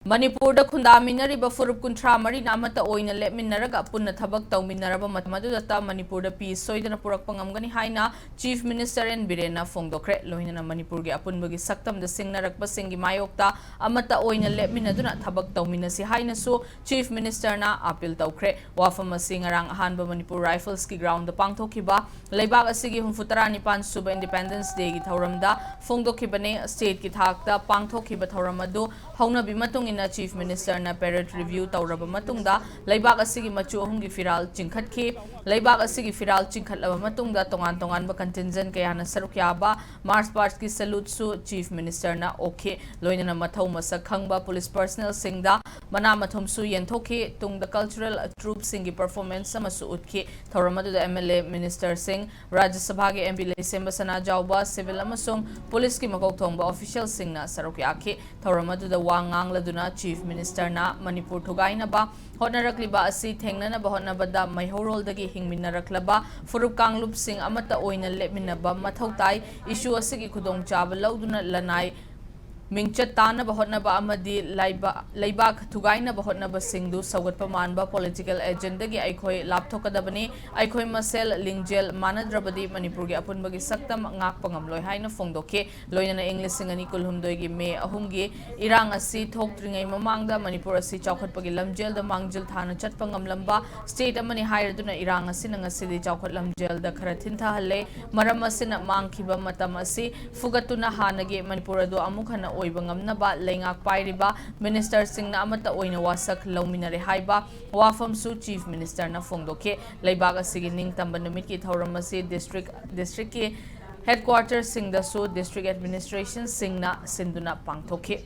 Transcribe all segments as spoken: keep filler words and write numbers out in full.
ꯃꯅꯤꯄꯨꯔꯗ ꯈꯨꯟꯗꯥꯃꯤꯟꯅꯔꯤꯕ ꯐꯨꯔꯨꯞ ꯀꯨꯟꯊ꯭ꯔꯥ ꯃꯔꯤꯅ ꯑꯃꯠꯇ ꯑꯣꯏꯅ ꯂꯦꯞꯃꯤꯟꯅꯔꯒ ꯄꯨꯟꯅ ꯊꯕꯛ ꯇꯧꯃꯤꯟꯅꯔꯕ ꯃꯇꯝ ꯑꯗꯨꯗꯇ ꯃꯅꯤꯄꯨꯔꯗ peace ꯁꯣꯏꯗꯅ ꯄꯨꯔꯛꯄ ꯉꯝꯒꯅꯤ ꯍꯥꯏꯅ Chief Minister N ꯕꯤꯔꯦꯟꯅ ꯐꯣꯡꯗꯣꯛꯈ꯭ꯔꯦ꯫ ꯂꯣꯏꯅꯅ ꯃꯅꯤꯄꯨꯔꯒꯤ ꯑꯄꯨꯟꯕꯒꯤ ꯁꯛꯇꯝꯗ ꯁꯤꯡꯅꯔꯛꯄꯁꯤꯡꯒꯤ ꯃꯥꯌꯣꯛꯇ ꯑꯃꯠꯇ ꯑꯣꯏꯅ ꯂꯦꯞꯃꯤꯟꯅꯗꯨꯅ ꯊꯕꯛ ꯇꯧꯃꯤꯟꯅꯁꯤ ꯍꯥꯏꯅꯁꯨ Chief Minister ꯅ appeal ꯇꯧꯈ꯭ꯔꯦ꯫ ꯋꯥꯐꯝ ꯑꯁꯤ ꯉꯔꯥꯡ ꯑꯍꯥꯟꯕ ꯃꯅꯤꯄꯨꯔ Rifles ꯀꯤ ground ꯗ ꯄꯥꯡꯊꯣꯛꯈꯤꯕ ꯂꯩꯕꯥꯛ ꯑꯁꯤꯒꯤ ꯍꯨꯝꯐꯨ ꯇꯔꯥꯅꯤꯄꯥꯟ ꯁꯨꯕ Independence Day ꯒꯤ ꯊꯧꯔꯝꯗ ꯐꯣꯡꯗꯣꯛꯈꯤꯕꯅꯤ꯫ State ꯀꯤ ꯊꯥꯛꯇ ꯄꯥꯡꯊꯣꯛꯈꯤꯕ ꯊꯧꯔꯝ ꯑꯗꯨ ꯍꯧꯅꯕꯤ ꯃꯇꯨꯡ ꯏꯟꯅ Chief Minister ꯅ parade review ꯇꯧꯔꯕ ꯃꯇꯨꯡꯗ ꯂꯩꯕꯥꯛ ꯑꯁꯤꯒꯤ ꯃꯆꯨ ꯑꯍꯨꯝꯒꯤ ꯐꯤꯔꯥꯜ ꯆꯤꯡꯈꯠꯈꯤ꯫ ꯂꯩꯕꯥꯛ ꯑꯁꯤꯒꯤ ꯐꯤꯔꯥꯜ ꯆꯤꯡꯈꯠꯂꯕ ꯃꯇꯨꯡꯗ ꯇꯣꯉꯥꯟ ꯇꯣꯉꯥꯟꯕ contingent ꯀꯌꯥꯅ ꯁꯔꯨꯛ ꯌꯥꯕ March past ꯀꯤ salute ꯁꯨ Chief Minister ꯅ ꯑꯣꯛꯈꯤ꯫ ꯂꯣꯏꯅꯅ ꯃꯊꯧ ꯃꯁꯛ ꯈꯪꯕ police personnel ꯁꯤꯡꯗ ꯃꯅꯥ ꯃꯊꯨꯝꯁꯨ ꯌꯦꯟꯊꯣꯛꯈꯤ꯫ ꯇꯨꯡꯗ cultural troupe ꯁꯤꯡꯒꯤ performance ꯑꯃꯁꯨ ꯎꯠꯈꯤ꯫ ꯊꯧꯔꯝ ꯑꯗꯨꯗ M L A, minister ꯁꯤꯡ, ꯔꯥꯖ꯭ꯌ ꯁꯚꯥꯒꯤ M P ꯂꯩꯁꯦꯝꯕ ꯁꯅꯥꯖꯥꯎꯕ, civil ꯑꯃꯁꯨꯡ police ꯀꯤ ꯃꯀꯣꯛ ꯊꯣꯡꯕ official ꯁꯤꯡꯅ ꯁꯔꯨꯛ ꯌꯥꯈꯤ꯫ ꯊꯧꯔꯝ ꯑꯗꯨꯗ ꯋꯥ ꯉꯥꯡꯂꯗꯨꯅ Chief Minister ꯅ ꯃꯅꯤꯄꯨꯔ ꯊꯨꯒꯥꯏꯅꯕ ꯍꯣꯠꯅꯔꯛꯂꯤꯕ ꯑꯁꯤ ꯊꯦꯡꯅꯅꯕ ꯍꯣꯠꯅꯕꯗ ꯃꯩꯍꯧꯔꯣꯜꯗꯒꯤ ꯍꯤꯡꯃꯤꯟꯅꯔꯛꯂꯕ ꯐꯨꯔꯨꯞ ꯀꯥꯡꯂꯨꯞꯁꯤꯡ ꯑꯃꯠꯇ ꯑꯣꯏꯅ ꯂꯦꯞꯃꯤꯟꯅꯕ ꯃꯊꯧ ꯇꯥꯏ꯫ Issue ꯑꯁꯤꯒꯤ ꯈꯨꯗꯣꯡꯆꯥꯕ ꯂꯧꯗꯨꯅ ꯂꯅꯥꯏ ꯃꯤꯡꯆꯠ ꯇꯥꯅꯕ ꯍꯣꯠꯅꯕ ꯑꯃꯗꯤ ꯂꯩꯕ-, ꯂꯩꯕꯥꯛ ꯊꯨꯒꯥꯏꯅꯕ ꯍꯣꯠꯅꯕꯁꯤꯡꯗꯨ ꯁꯧꯒꯠꯄ ꯃꯥꯟꯕ political agenda ꯒꯤ ꯑꯩꯈꯣꯏ ꯂꯥꯞꯊꯣꯛꯀꯗꯕꯅꯤ꯫ ꯑꯩꯈꯣꯏ ꯃꯁꯦꯜ ꯂꯤꯡꯖꯦꯜ ꯃꯥꯟꯅꯗ꯭ꯔꯕꯗꯤ ꯃꯅꯤꯄꯨꯔꯒꯤ ꯑꯄꯨꯟꯕꯒꯤ ꯁꯛꯇꯝ ꯉꯥꯛꯄ ꯉꯝꯂꯣꯏ ꯍꯥꯏꯅ ꯐꯣꯡꯗꯣꯛꯈꯤ꯫ ꯂꯣꯏꯅꯅ ꯏꯪ ꯂꯤꯁꯤꯡ ꯑꯅꯤ ꯀꯨꯟꯍꯨꯝꯗꯣꯏꯒꯤ May ꯑꯍꯨꯝꯒꯤ ꯏꯔꯥꯡ ꯑꯁꯤ ꯊꯣꯛꯇ꯭ꯔꯤꯉꯩ ꯃꯃꯥꯡꯗ ꯃꯅꯤꯄꯨꯔ ꯑꯁꯤ ꯆꯥꯎꯈꯠꯄꯒꯤ ꯂꯝꯖꯦꯜꯗ ꯃꯥꯡꯖꯤꯜ ꯊꯥꯅ ꯆꯠꯄ ꯉꯝꯂꯝꯕ state ꯑꯃꯅꯤ ꯍꯥꯏꯔꯗꯨꯅ ꯏꯔꯥꯡ ꯑꯁꯤꯅ ꯉꯁꯤꯗꯤ ꯆꯥꯎꯈꯠ ꯂꯝꯖꯦꯜꯗ ꯈꯔ ꯊꯤꯟꯊꯍꯜꯂꯦ꯫ ꯃꯔꯝ ꯑꯁꯤꯅ ꯃꯥꯡꯈꯤꯕ ꯃꯇꯝ ꯑꯁꯤ ꯐꯨꯒꯠꯇꯨꯅ ꯍꯥꯟꯅꯒꯤ ꯃꯅꯤꯄꯨꯔ ꯑꯗꯨ ꯑꯃꯨꯛ ꯍꯟꯅ ꯑꯣꯏꯕ ꯉꯝꯅꯕ ꯂꯩꯉꯥꯛ ꯄꯥꯏꯔꯤꯕ minister ꯁꯤꯡꯅ ꯑꯃꯠꯇ ꯑꯣꯏꯅ ꯋꯥꯁꯛ ꯂꯧꯃꯤꯟꯅꯔꯦ ꯍꯥꯏꯕ ꯋꯥꯐꯝꯁꯨ Chief Minister ꯅ ꯐꯣꯡꯗꯣꯛꯈꯤ꯫ ꯂꯩꯕꯥꯛ ꯑꯁꯤꯒꯤ ꯅꯤꯡꯇꯝꯕ ꯅꯨꯃꯤꯠꯀꯤ ꯊꯧꯔꯝ ꯑꯁꯤ district, district ꯀꯤ headquarter ꯁꯤꯡꯗꯁꯨ district administration ꯁꯤꯡꯅ ꯁꯤꯟꯗꯨꯅ ꯄꯥꯡꯊꯣꯛꯈꯤ꯫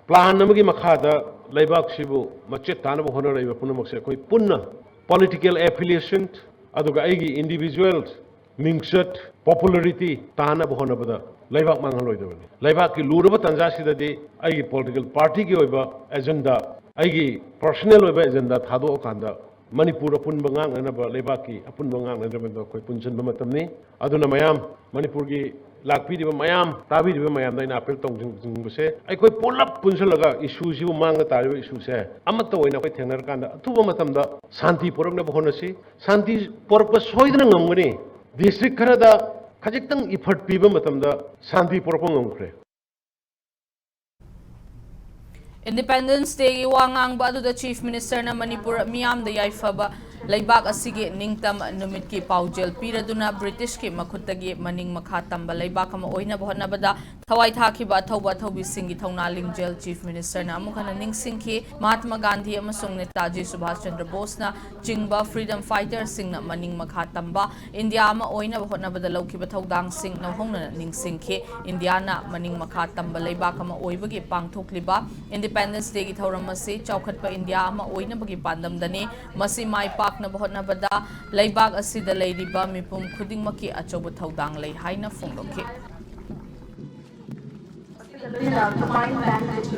Plan ꯑꯃꯒꯤ ꯃꯈꯥꯗ ꯂꯩꯕꯥꯛꯁꯤꯕꯨ ꯃꯆꯦꯠ ꯇꯥꯅꯕ ꯍꯣꯠꯅꯔꯛꯏꯕ ꯄꯨꯝꯅꯃꯛꯁꯦ ꯑꯩꯈꯣꯏ ꯄꯨꯟꯅ, political affiliation ꯑꯗꯨꯒ ꯑꯩꯒꯤ individual ꯃꯤꯡꯆꯠ, popularity ꯇꯥꯅꯕ ꯍꯣꯠꯅꯕꯗ ꯂꯩꯕꯥꯛ ꯃꯥꯡꯍꯜꯂꯣꯏꯗꯕꯅꯤ꯫ ꯂꯩꯕꯥꯛꯀꯤ ꯂꯨꯔꯕ ꯇꯥꯟꯖꯥꯁꯤꯗꯗꯤ ꯑꯩꯒꯤ political partyꯒꯤ ꯑꯣꯏꯕ agenda, ꯑꯩꯒꯤ personal ꯑꯣꯏꯕ agenda ꯊꯥꯗꯣꯛꯑꯀꯥꯟꯗ ꯃꯅꯤꯄꯨꯔ ꯑꯄꯨꯟꯕ ꯉꯥꯛꯅꯅꯕ, ꯂꯩꯕꯥꯛꯀꯤ ꯑꯄꯨꯟꯕ ꯉꯥꯛꯅꯅꯕ ꯑꯩꯈꯣꯏ ꯄꯨꯟꯁꯤꯟꯕ ꯃꯇꯝꯅꯤ꯫ ꯑꯗꯨꯅ ꯃꯌꯥꯝ, ꯃꯅꯤꯄꯨꯔꯒꯤ ꯂꯥꯛꯄꯤꯔꯤꯕ ꯃꯌꯥꯝ, ꯇꯥꯕꯤꯔꯤꯕ ꯃꯌꯥꯝꯗ ꯑꯩꯅ appeal ꯇꯧꯖꯅꯤꯡꯕꯁꯦ, ꯑꯩꯈꯣꯏ ꯄꯨꯂꯞ ꯄꯨꯟꯁꯤꯜꯂꯒ issueꯁꯤꯕꯨ, ꯃꯥꯡꯗ ꯇꯥꯔꯤꯕ issueꯁꯦ ꯑꯃꯠꯇ ꯑꯣꯏꯅ ꯑꯩꯈꯣꯏ ꯊꯦꯡꯅꯔꯀꯥꯟꯗ ꯑꯊꯨꯕ ꯃꯇꯝꯗ ꯁꯥꯟꯇꯤ ꯄꯨꯔꯛꯅꯕ ꯍꯣꯠꯅꯁꯤ꯫ ꯁꯥꯟꯇꯤ ꯄꯨꯔꯛꯄ ꯁꯣꯏꯗꯅ ꯉꯝꯒꯅꯤ꯫ District ꯈꯔꯗ ꯈꯖꯤꯛꯇꯪ effort ꯄꯤꯕ ꯃꯇꯝꯗ ꯁꯥꯟꯇꯤ ꯄꯨꯔꯛꯄ ꯉꯝꯈ꯭ꯔꯦ꯫ Independence Dayꯒꯤ ꯋꯥ ꯉꯥꯡꯕ ꯑꯗꯨꯗ Chief Ministerꯅ ꯃꯅꯤꯄꯨꯔ ꯃꯤꯌꯥꯝꯗ ꯌꯥꯏꯐꯕ ꯂꯩꯕꯥꯛ ꯑꯁꯤꯒꯤ ꯅꯤꯡꯇꯝ ꯅꯨꯃꯤꯠꯀꯤ ꯄꯥꯎꯖꯦꯜ ꯄꯤꯔꯗꯨꯅ Britishꯀꯤ ꯃꯈꯨꯠꯇꯒꯤ ꯃꯅꯤꯡ ꯃꯈꯥ ꯇꯝꯕ ꯂꯩꯕꯥꯛ ꯑꯃ ꯑꯣꯏꯅꯕ ꯍꯣꯠꯅꯕꯗ ꯊꯋꯥꯏ ꯊꯥꯈꯤꯕ ꯑꯊꯧꯕ ꯑꯊꯧꯕꯤꯁꯤꯡꯒꯤ ꯊꯧꯅꯥ ꯂꯤꯡꯖꯦꯜ Chief Ministerꯅ ꯑꯃꯨꯛ ꯍꯟꯅ ꯅꯤꯡꯁꯤꯡꯈꯤ꯫ ꯃꯍꯥꯇꯃꯥ ꯒꯥꯟꯙꯤ ꯑꯃꯁꯨꯡ ꯅꯦꯇꯥꯖꯤ ꯁꯨꯚꯥꯁ ꯆꯟꯗ꯭ꯔ ꯕꯣꯁꯅ ꯆꯤꯡꯕ freedom fighterꯁꯤꯡꯅ ꯃꯅꯤꯡ ꯃꯈꯥ ꯇꯝꯕ ꯏꯟꯗꯤꯌꯥ ꯑꯃ ꯑꯣꯏꯅꯕ ꯍꯣꯠꯅꯕꯗ ꯂꯧꯈꯤꯕ ꯊꯧꯗꯥꯡꯁꯤꯡ ꯅꯧꯍꯧꯅꯅ ꯅꯤꯡꯁꯤꯡꯈꯤ꯫ ꯏꯟꯗꯤꯌꯥꯅ ꯃꯅꯤꯡ ꯃꯈꯥ ꯇꯝꯕ ꯂꯩꯕꯥꯛ ꯑꯃ ꯑꯣꯏꯕꯒꯤ ꯄꯥꯡꯊꯣꯛꯂꯤꯕ Independence Dayꯒꯤ ꯊꯧꯔꯝ ꯑꯁꯤ ꯆꯥꯎꯈꯠꯄ ꯏꯟꯗꯤꯌꯥ ꯑꯃ ꯑꯣꯏꯅꯕꯒꯤ ꯄꯥꯟꯗꯝꯗꯅꯤ꯫ ꯃꯁꯤ ꯃꯥꯏ ꯄꯥꯛꯅꯕ ꯍꯣꯠꯅꯕꯗ ꯂꯩꯕꯥꯛ ꯑꯁꯤꯗ ꯂꯩꯔꯤꯕ ꯃꯤꯄꯨꯝ ꯈꯨꯗꯤꯡꯃꯛꯀꯤ ꯑꯆꯧꯕ ꯊꯧꯗꯥꯡ ꯂꯩ ꯍꯥꯏꯅ ꯐꯣꯡꯗꯣꯛꯈꯤ꯫ Combined bandage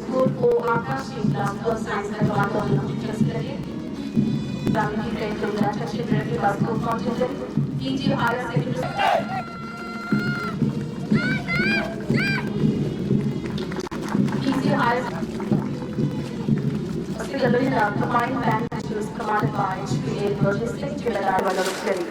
को आकाश श्रृंखला को साइंस का जवान को विकसित करिए। Gravity Center Referee Basketball Contingent, P G Higher Secondary, P G Higher Secondary, Combined Bandage commanded by Shri A Logistics, Chulada Vallabhchari.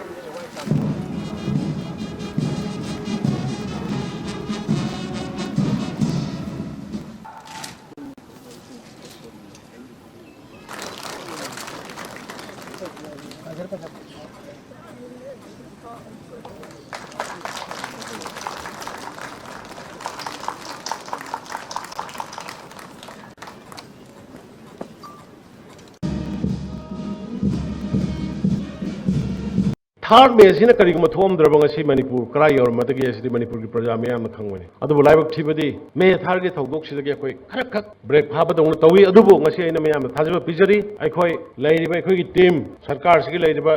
Third Mayꯁꯤꯅ ꯀꯔꯤꯒꯨꯝꯕ ꯊꯣꯛꯑꯝꯗ꯭ꯔꯕ ꯉꯁꯤ ꯃꯅꯤꯄꯨꯔ ꯀꯔꯥꯏ ꯌꯧꯔꯝꯃꯗꯒꯦ ꯍꯥꯏꯁꯤꯗꯤ ꯃꯅꯤꯄꯨꯔꯒꯤ ꯄ꯭ꯔꯖꯥ ꯃꯤꯌꯥꯝꯅ ꯈꯪꯕꯅꯤ꯫ ꯑꯗꯨꯕꯨ ꯂꯥꯏꯕꯛ ꯊꯤꯕꯗꯤ May thirdꯒꯤ ꯊꯧꯗꯣꯛꯁꯤꯗꯒꯤ ꯑꯩꯈꯣꯏ ꯈꯔꯈꯛ break ꯐꯥꯕꯗꯧꯅ ꯇꯧꯏ꯫ ꯑꯗꯨꯕꯨ ꯉꯁꯤ ꯑꯩꯅ ꯃꯌꯥꯝꯗ ꯊꯥꯖꯕ ꯄꯤꯖꯔꯤ, ꯑꯩꯈꯣꯏ ꯂꯩꯔꯤꯕ ꯑꯩꯈꯣꯏꯒꯤ team, ꯁꯔꯀꯥꯔꯁꯤꯒꯤ ꯂꯩꯔꯤꯕ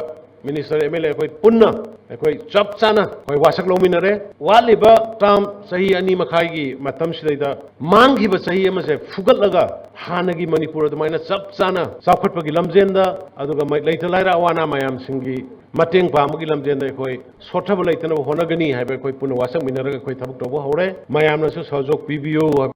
ꯃꯤꯅꯤꯁꯇꯔ ꯑꯦꯝ ꯑꯦꯜ ꯑꯦ ꯑꯩꯈꯣꯏ ꯄꯨꯟꯅ ꯑꯩꯈꯣꯏ ꯆꯞ ꯆꯥꯅ ꯑꯩꯈꯣꯏ ꯋꯥꯁꯛ ꯂꯧꯃꯤꯟꯅꯔꯦ꯫ ꯋꯥꯠꯂꯤꯕ ꯇꯥꯔꯝ ꯆꯍꯤ ꯑꯅꯤ ꯃꯈꯥꯏꯒꯤ ꯃꯇꯝꯁꯤꯗꯩꯗ ꯃꯥꯡꯈꯤꯕ ꯆꯍꯤ ꯑꯃꯁꯦ ꯐꯨꯒꯠꯂꯒ ꯍꯥꯟꯅꯒꯤ ꯃꯅꯤꯄꯨꯔ ꯑꯗꯨꯃꯥꯏꯅ ꯆꯞ ꯆꯥꯅ ꯆꯥꯎꯈꯠꯄꯒꯤ ꯂꯝꯖꯦꯟꯗ, ꯑꯗꯨꯒ ꯃꯩ-, ꯂꯩꯇ ꯂꯥꯏꯔ ꯑꯋꯥ ꯑꯅꯥ ꯃꯌꯥꯝꯁꯤꯡꯒꯤ ꯃꯇꯦꯡ ꯄꯥꯡꯕꯒꯤ ꯂꯝꯖꯦꯟꯗ ꯑꯩꯈꯣꯏ ꯁꯣꯠꯊꯕ ꯂꯩꯇꯅꯕ ꯍꯣꯠꯅꯒꯅꯤ ꯍꯥꯏꯕ ꯑꯩꯈꯣꯏ ꯄꯨꯟꯅ ꯋꯥꯁꯛꯃꯤꯟꯅꯔꯒ ꯑꯩꯈꯣꯏ ꯊꯕꯛ ꯇꯧꯕ ꯍꯧꯔꯦ꯫ ꯃꯌꯥꯝꯅꯁꯨ ꯁꯍꯖꯣꯛ ꯄꯤꯕꯤꯌꯨ ꯍꯥꯏꯕ